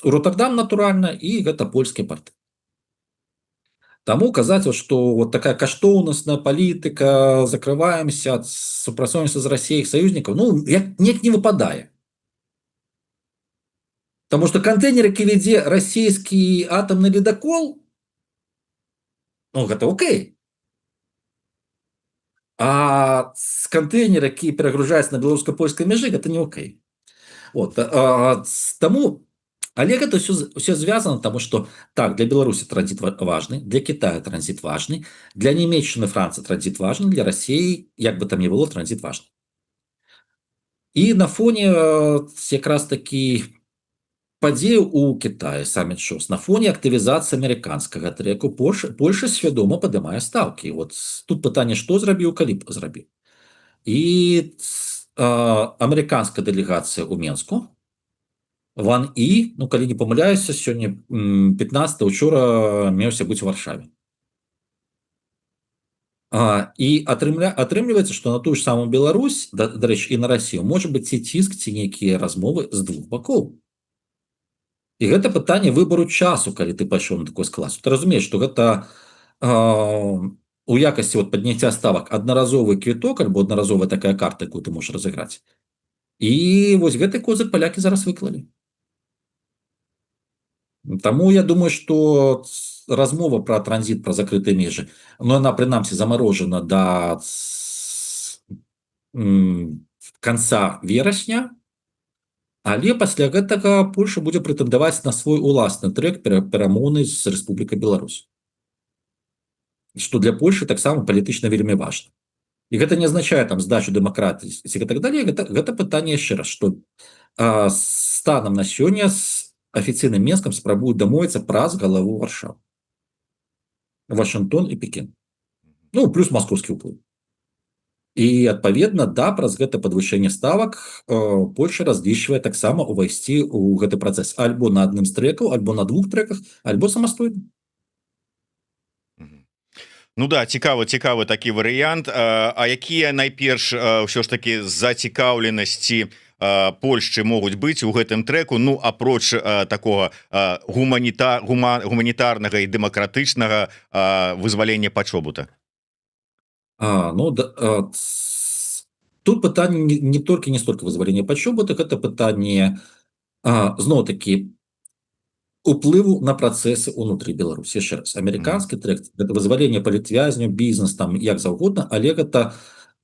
Роттердам, натуральна, і гэта польскія парты. Таму казаць, вот, што вот такая каштоўнасная палітыка, закрываемся ад супрацоўніцтва з Расіяй, саюзнікаў, ну, як неяк не выпадае. Таму што кантэйнер, які вядзе расійскі атамны ледакол, ну, гэта окей. А з кантэйнер, які перагружаецца на беларуска-польскай мяжы, гэта не окей. Вот, таму Але гэта все звязано, тому что так, для Беларусі транзит важны, для Китая транзит важны, для Нямеччыны, Францыі транзит важны, для России, як бы там ни было, транзит важны. І на фоне якраз таки падзею у Китае, саміт ШОС, на фоне актывізацыі амерыканскага треку Польша свядома падымае стаўкі. Вот тут пытанне, што зрабіў, калі б зрабіў. І амерыканская дэлегацыя ў Менску, Ван І, ну, калі не памыляюся, сёння 15, учора меўся быць у Варшаве. І атрымліваецца, што на тую ж самую Беларусь, дарэчы, і на Россию можа быць ці ціск, ці нейкія размовы з двух бакоў. І гэта пытанне выбару часу, калі ты пайшоў на такой склад. Ты разумееш, што гэта у якасці вот падняцця ставак аднаразовы квіток альбо аднаразовая такая карта, якую ты можаш разыграць. І вось гэты козыр палякі зараз выклалі. Таму я думаю, што размова пра транзіт, пра закрытыя межы, но она прынамсі замарожана да конца верасня, але пасля гэтага Польша будзе прэтэндаваць на свой уласны трек перамоўны з Рэспублікай Беларусь, што для Польшы таксама палітычна вельмі важна. І гэта не азначае там здачу дэмакратыі і так далее. Гэта пытанне яшчэ раз, што станам на сёння з афіцыйным Менскам спрабуюць дамовіцца праз галаву Варшаву, Вашынгтон і Пекін, ну, плюс маскоўскі ўплыў. І адпаведна, да, праз гэта падвышэнне ставак Польша разлічвае таксама увайсці ў гэты працэс альбо на адным з трэкаў, альбо на двух трэках, альбо самастойна. Ну да, цікавы такі варыянт. А якія найперш ўсё ж таки зацікаўленасці Польшчы могуць быць у гэтым трэку, ну, апроч такого гуманітарнага і дэмакратычнага вызвалення Пачобута? Ну да, тут пытанне не толькі, не столько вызвалення Пачобута, гэта пытанне зноў таки уплыву на працэсы унутры Беларусі. Яшчэ раз, амерыканскі трек — гэта вызваленне палітвязняў, бізнес там, як заўгодна, але гэта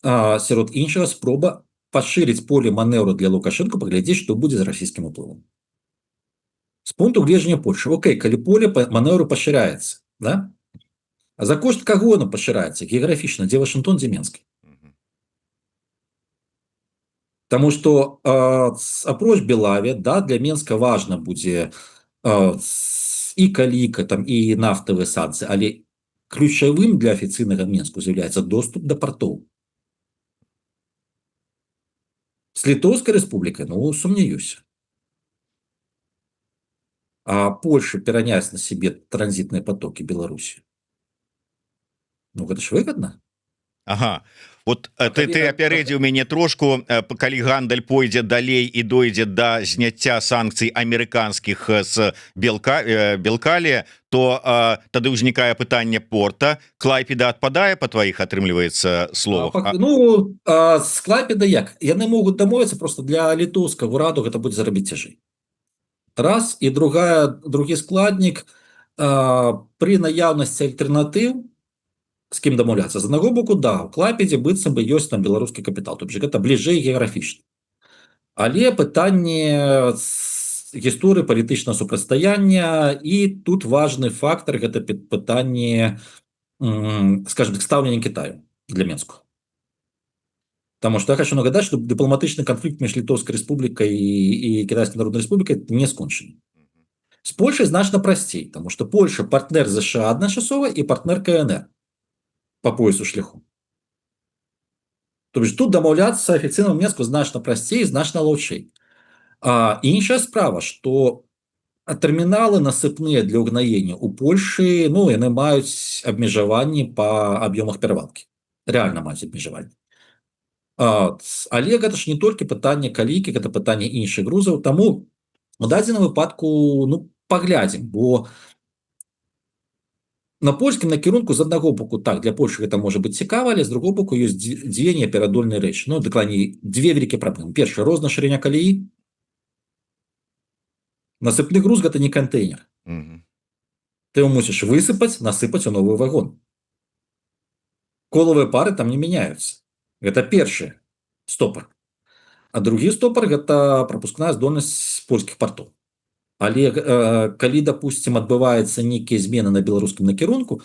сярод іншага спроба пашырыць поле манеўру для Лукашенко, паглядзець, што будзе з расійскім уплывам. З пункту гледжання Польшы, Окей, калі поле манеўру пашыраецца, да? А за кошт каго оно пашыраецца геаграфічна, дзе Вашынгтон, дзе Менск? Таму что апроч Белаві, да, для Менска важна будзе і каліка там, і нафтавыя санкцыі, але ключавым для афіцыйнага Менску з'яўляецца доступ да партоў. З Літоўскай Рэспублікай, ну, сумнеюся. А Польша пераняць на себе транзітныя потоки Беларусі, ну, гэта ж выгодна. Ага, вот ты апярэдзіў мяне трошку. Калі гандаль пойдзе далей і дойдзе да зняцця санкцый амерыканскіх з Белкалія, то тады ўзнікае пытанне порта Клайпеда, адпадае по тваіх, атрымліваецца, словах. Ну, з Клайпеда як яны могуць дамовіцца, просто для літоўскага ураду гэта будзе зарабіць цяжэй, раз. І другі складнік: пры наяўнасці альтэрнатыў з кім дамаўляцца? З аднаго боку, да, у Клайпедзе быццам бы ёсць там беларускі капітал, то бишь гэта бліжэй геаграфічна, але пытанне гісторыі палітычнага супрацьстаяння, і тут важны фактор — гэта пытанне, скажем так, стаўлення Китаю для Менску. Таму что я хочу нагадаць, что дыпламатычны канфлікт між Літоўскай Рэспублікай і Китайской Народной Рэспублікай не скончаны. З Польшай значна прасцей, тому что Польша партнер ЗША адначасова і партнер КНР по поясу шляху. То бишь тут дамаўляцца афіцыйнаму Менску значна прасцей, значна лаўчэй. Іншая справа, что тэрміналы насыпныя для ўгнаення у Польшы, ну, яны маюць абмежаванні па аб'ёмах перавалкі, реально маюць абмежаванні. Але гэта ж не толькі пытанне калікі, гэта пытанне іншых грузаў. Таму у дадзеным выпадку, ну, паглядзім, бо на польскім накірунку, з аднаго боку, так, для Польшы гэта можа быць цікава, але з другого боку ёсць дзве неперадольныя рэчы, ну, дакладней, дзве вялікія праблемы. Першая — розная шырыня калеі. Насыпны груз — гэта не кантэйнер. Ты его мусіш высыпаць, насыпаць у новы вагон. Колавыя пары там не мяняюцца. Гэта першы стопар. А другі стопар — гэта прапускная здольнасць польскіх партоў. Але калі, допустим, адбываецца нейкія змены на беларускім накірунку,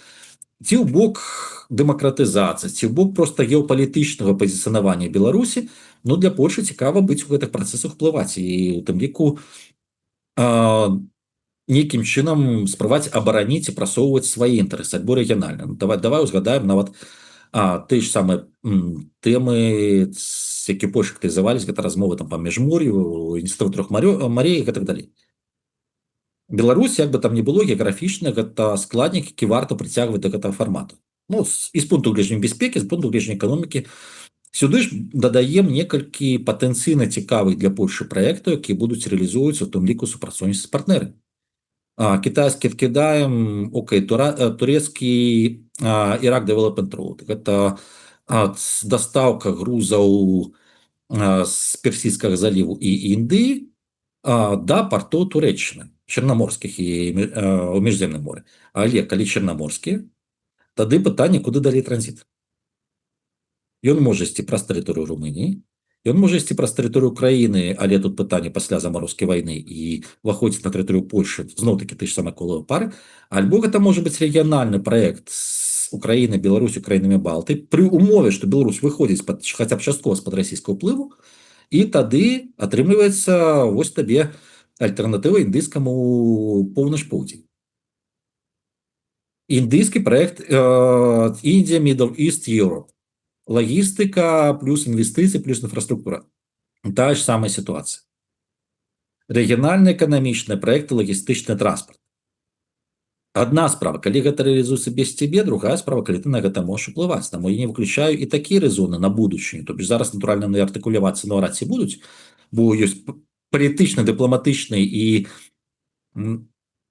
ці ў бок дэмакратызацыі, ці ў бок просто геапалітычнага пазіцыянавання Беларусі, ну, для Польшы цікава быць у гэтых працэсах, уплываць і у тым ліку нейкім чынам спрабаваць абараніць і прасоўваць свае інтарэсы альбо рэгіянальна. Ну, давай узгадаем нават ты ж самыя тэмы, які Польша актывізавались, гэта размовы там па Міжмор'ю, ініцыятыву трох марей і так далей. Беларусь, як бы там не было, геаграфічна гэта складнік, які варта прыцягваць до гэтага фармату. Ну, і з пункту гледжання бяспекі, з пункту гледжання эканомікі. Сюды ж дадаем некалькі патэнцыйна цікавых для Польшы праектаў, якія будуць рэалізоўвацца, у том ліку супрацоўніцтва з партнёрамі. Кітайскі адкідаем, окей, турэцкі Iraq Development Road. Гэта дастаўка грузаў з Персідскага заліву і Індыі да партоў Турэччыны, чарнаморскіх і у Міжземным моры. Але калі чарнаморскія, тады пытанне, куды далей транзіт. Ён можа ісці праз тэрыторыю Румыніі, ён можа ісці праз тэрыторыю Украіны, але тут пытанне пасля замарозкі вайны і уваходзіць на тэрыторыю Польшы, зноў-такі ты ж самыя колавыя пары, альбо гэта можа быць рэгіянальны праект з Украіны, Беларусь, краінамі Балты, пры умове, што Беларусь выходзіць пад, хаця б часткова з-пад расійскага ўплыву, і тады атрымліваецца, вось табе альтэрнатыва індыйскаму поўнач-поўдзень. Індыйскі праект Індія, Middle East, Europe. Лагістыка плюс інвестыцыі плюс інфраструктура. Та ж самая сітуацыя. Рэгіянальна эканамічныя праекты, лагістычны транспарт. Адна справа, калі гэта рэалізуецца без цябе, другая справа, калі ты на гэта можаш уплываць. Таму я не выключаю і такія рэзоны на будучыню. То бишь зараз, натуральна, яны артыкулявацца наўрад ці будуць, бо ёсць палітычны, дыпламатычны і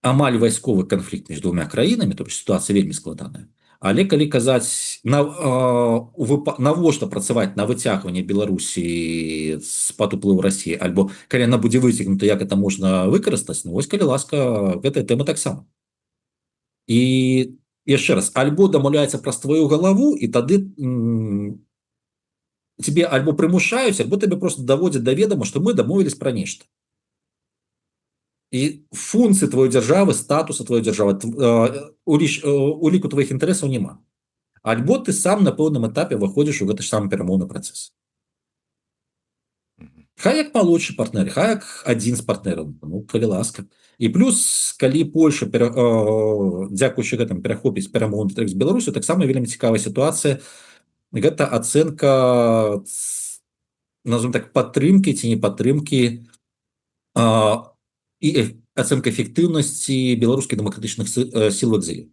амаль вайсковы канфлікт між двумя краінамі, то бишь сітуацыя вельмі складаная. Але калі казаць навошта працаваць на выцягванне Беларусі з-пад уплыву Расіі, альбо калі яна будзе выцягнута, як это можна выкарыстаць, ну вось, калі ласка, гэтая тэма таксама. І яшчэ раз, альбо дамаўляецца праз твою галаву, і тады тебе альбо прымушаюць, альбо табе просто даводзяць да ведама, што мы дамовілись пра нешта. І функцыі твоей дзяржавы, статуса твоей дзяржавы у ліку твоих інтарэсаў няма. Альбо ты сам на пэўным этапе выходзіш у гэты ж самы перамоўны працэс. Хай як малодшы партнер, хай як адзін з партнераў, ну, калі ласка. І плюс, калі Польша дзякуючы гэтым перахопіць перамоўны трэк з Беларусю, таксама вельмі цікавая сітуацыя. Гэта ацэнка, назовем так, падтрымкі ці не падтрымкі і ацэнка эфектыўнасці беларускіх дэмакратычных сіл в экзіле.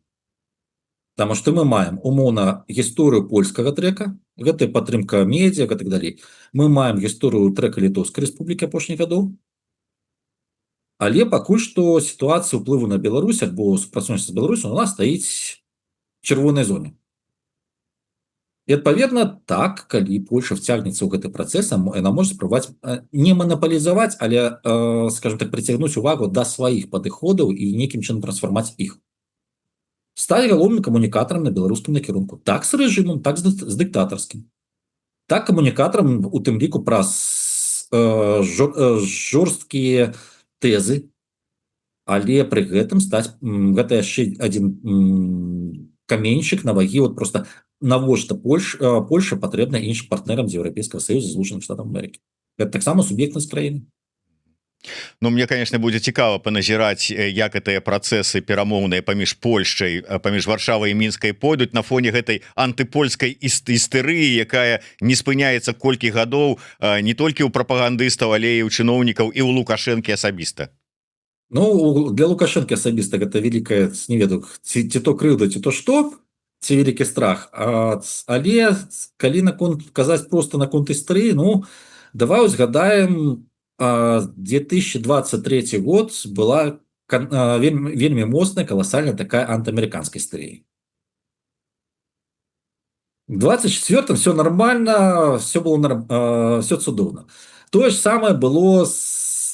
Таму што мы маем умоўна гісторыю польскага трека, гэта падтрымка медіа, так далей. Мы маем гісторыю трека Літоўскай Рэспублікі апошніх гадоў. Але пакуль што сітуацыя ўплыву на Беларусь альбо супрацоўніцтва з Беларусю у нас стаіць чырвонай зоне. І адпаведна, так, калі Польша вцягнецца ў гэты працэс, яна можа спрабаваць не манапалізаваць, але, скажем так, прыцягнуць увагу да сваіх падыходаў і нейкім чынам трансфармаць іх. Стаць галоўным камунікатарам на беларускім накірунку. Так, з рэжымам, так, з дыктатарскім. Так, камунікатарам у тым ліку праз жорсткія тэзы, але пры гэтым стаць гэта яшчэ адзін каменьчык на вагі, вот просто навошта Польша патрэбна іншым партнерам з Еўрапейскага Саюза, Злучаных Штатаў Амерыкі. Гэта таксама суб'ектнасць краіны. Ну, мне, конечно, будзе цікава паназіраць, як гэтыя працэсы перамоўныя паміж Польшчай, паміж Варшавай і Мінскай пойдуць на фоне гэтай антыпольскай істэрыі, якая не спыняецца колькі гадоў не толькі ў прапагандыстаў, але і ў чыноўнікаў, і ў Лукашэнкі асабіста. Ну, для Лукашэнкі асабіста гэта вялікая, не ведаю, ці то крыўда, ці то што, ці вялікі страх. Але калі наконт казаць, просто наконт істэрыі, ну, давай узгадаем 2023 год, была вельмі, вельмі моцная, каласальная такая антыамерыканская істэрыя. В 24 все нормально, все было все цудоўна. Тое ж самае было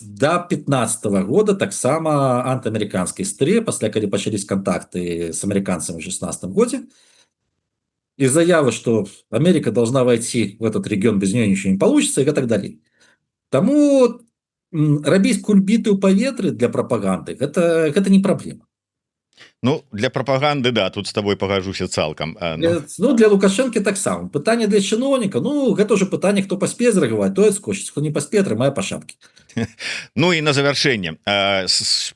до 15 года, таксама антыамерыканская істэрыя, пасля, калі пачались контакты с американцами в 16 годзе и заявы, что Америка должна войти в этот регион, без нее ничего не получится, и так далее. Таму Рабіць кульбіты ў паветры для прапаганды гэта не праблема. Ну, для прапаганды, да, тут с тобой пагажуся цалкам. Ну. Ну, для Лукашэнкі таксама. Пытанне для чыноўніка, ну, гэта уже пытанне, хто паспее зрэагаваць, той адскочыць, хто не паспее, атрымае па шапке. Ну і на завяршэнне,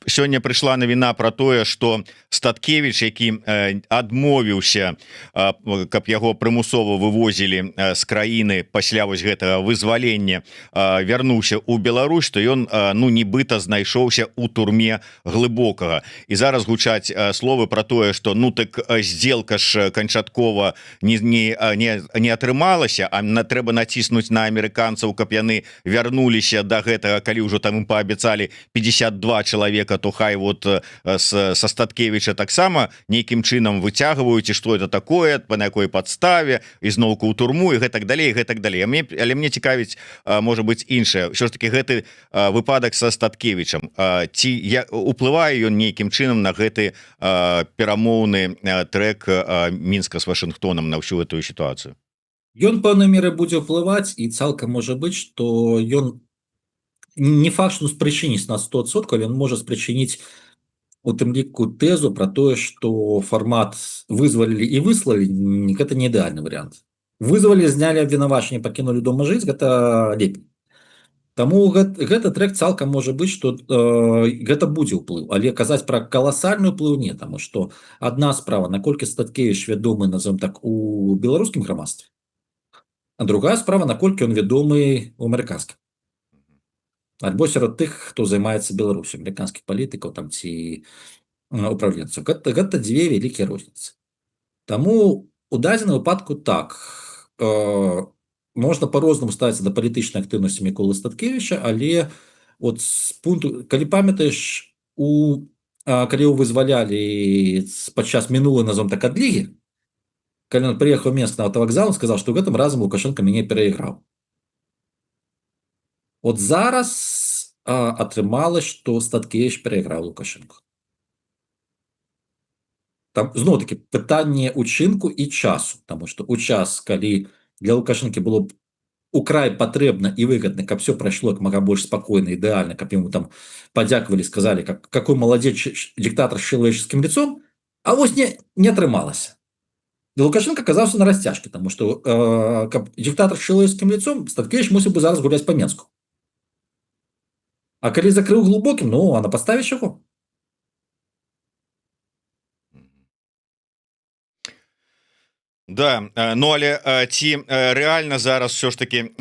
сёння прыйшла навіна про тое, что Статкевич, які адмовіўся, каб яго прымусова вывозілі з краіны пасля вось гэтага вызвалення, вярнуўся у Беларусь, то ён, ну, нібыта знайшоўся у турме Глыбокага. І зараз гучаць словы про тое, что, ну, так сделка ж канчаткова не атрымалася, а на трэба націснуць на амерыканцаў, каб яны вярнуліся до гэтага. Калі ўжо там им паабяцалі 52 чалавека, то хай вот со Статкевича таксама нейкім чынам выцягваюць, і что это такое, по на якой падставе ізноўку ў турму, і гэтак далей, гэтак далей. Але мне цікавіць, можа быть, іншае. Ўсё ж таки гэты выпадак со Статкевичам, ці я уплывае ён нейкім чынам на гэты перамоўны трек Мінска с Вашингтоном, на всю эту ситуацию? Ён пэўнай меры будзе ўплываць, і цалкам можа быць, што ён не факт, что спрычыніць на 100%, але ён можа спрычыніць у тым ліку тэзу про тое, что фармат «вызвалілі і выслалі» — гэта не ідэальны варыянт. Вызвалі, знялі абвінавачанне, пакінулі дома жыць — гэта лепей. Таму гэты трек, цалкам можа быць, что гэта будзе ўплыў, але казаць пра каласальны ўплыў — не, таму что одна справа, наколькі Статкевич вядомы, назовем так, у беларускім грамадстве, а другая справа, наколькі он вядомы у амерыканскім альбо сярод тых, хто займаецца Беларусю, амерыканскіх палітыкаў там ці управленцаў. Гэта дзве вялікія розніцы. Таму у дадзеным выпадку так, можна по-рознаму ставіцца да палітычнай актыўнасці Міколы Статкевіча, але от з пункту, калі памятаеш, у калі его вызвалялі падчас мінулай, назовем так, адлігі, калі он прыехаў Менск на аўтавакзал, он сказал, что гэтым разам Лукашенко мяне перайграў. От зараз атрымалось, что Статкевич перайграў Лукашенко. Там зноў-таки пытанне учынку і часу, тому что у час, калі для Лукашэнкі было б украй патрэбна і выгодна, каб все прайшло як мага больш спакойна, ідэальна, каб ему там падзякавалі, сказали, как какой молодец, диктатор с человеческим лицом, а вось не атрымалася. І Лукашенко аказаўся на расцяжке, тому что каб диктатор с человеческим лицом, Статкевич мусіў бы зараз гуляць по Менску. А калі закрыў Глубокім, ну, а на падставе чаго? Да, ну, але ці реально зараз все ж таки,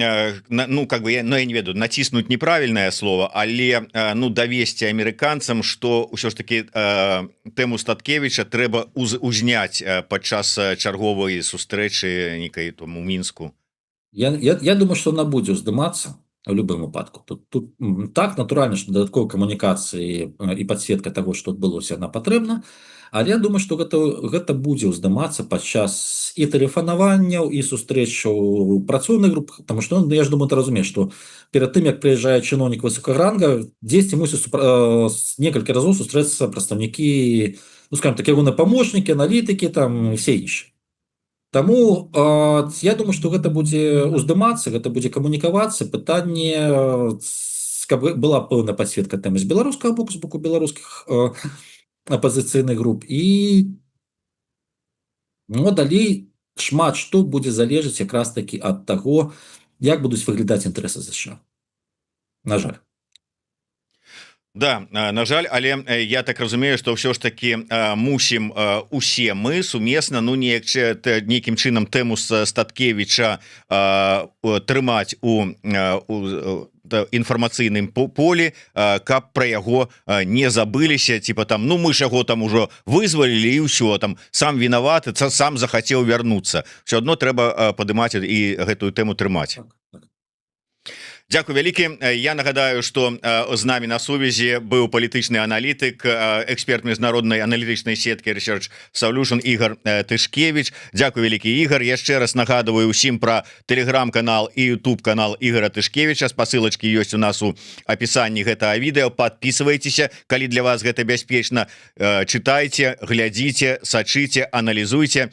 ну, как бы я, ну, я не ведаю, націснуть — неправильное слово, але, ну, давесці амерыканцам, что ўсё ж таки тэму Статкевича трэба узняць падчас чарговай сустрэчы некай там у Мінску? Я думаю, что она будзе ўздымацца в любым выпадку. Тут так, натуральна, что дадатковай камунікацыі і падсветка того, что адбылося, она патрэбна, але я думаю, что гэта будзе ўздымацца падчас і тэлефанаванняў, і сустрэчаў працоўных груп, потому что, ну, я ж думаю, ты разумееш, что перад тым, як прыязджае чыноўнік высокага ранга, дзесьці мусіць некалькі разоў сустрэцца прадстаўнікі, ну, скажем так, ягоныя памочнікі, аналітыкі там, все іншыя. Таму я думаю, что гэта будзе ўздымацца, гэта будзе камунікавацца. Пытанне, каб была пэўная падсветка тэмы з беларускага боку, з боку беларускіх апазіцыйных груп. І, ну, далей шмат што будзе залежаць якраз такі ад таго, як будуць выглядаць інтарэсы ЗША. На жаль. Да, на жаль, але я так разумею, что ўсё ж таки мусім усе мы сумесна, ну, неяк нейкім чынам тэму с Статкевича трымаць у інфармацыйным полі, каб пра яго не забыліся, типа там, ну, мы ж яго там ужо вызвалілі, і ўсё там, сам вінаваты, сам захацеў вярнуцца. Все одно трэба падымаць і гэтую тэму трымаць. Так. Дякую вялікі. Я нагадаю, что з нами на сувязі быў палітычны аналітык, эксперт міжнароднай аналітычнай сеткі Research Solution Ігор Тышкевич. Дякую вялікі, Ігор. Яшчэ раз нагадываю усім про телеграм-канал і YouTube канал Ігора Тышкевича. Спасылочки ёсць у нас у апісанні гэтага відэо. Подписывайтеся, калі для вас гэта бяспечна, чытайце, глядзіце, сачыце, аналізуйте.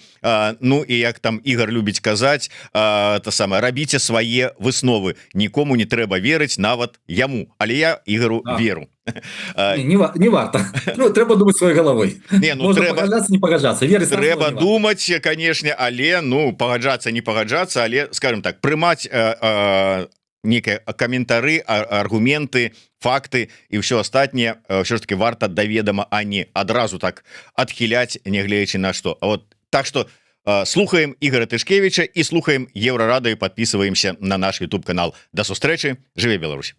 Ну і, як там Ігор любіць казаць, то самое, рабіце свае высновы, нікому не не трэба верыць нават яму. Але я Ігару веру. Не варта. Ну, трэба думать сваёй головой. Не, ну, трэба не пагаджацца, верыць. Трэба думаць, конечно, але, ну, пагаджацца, не пагаджацца, але, скажем так, прымаць некія каментары, аргументы, факты і ўсё астатняе ўсё ж таки варта да ведама, а не адразу так адхіляць, нягледзячы на што. А вот так что слухаем Ігара Тышкевіча і слухаем Еўрарадыё, подписываемся на наш YouTube канал. Да сустрэчы, жыве Беларусь!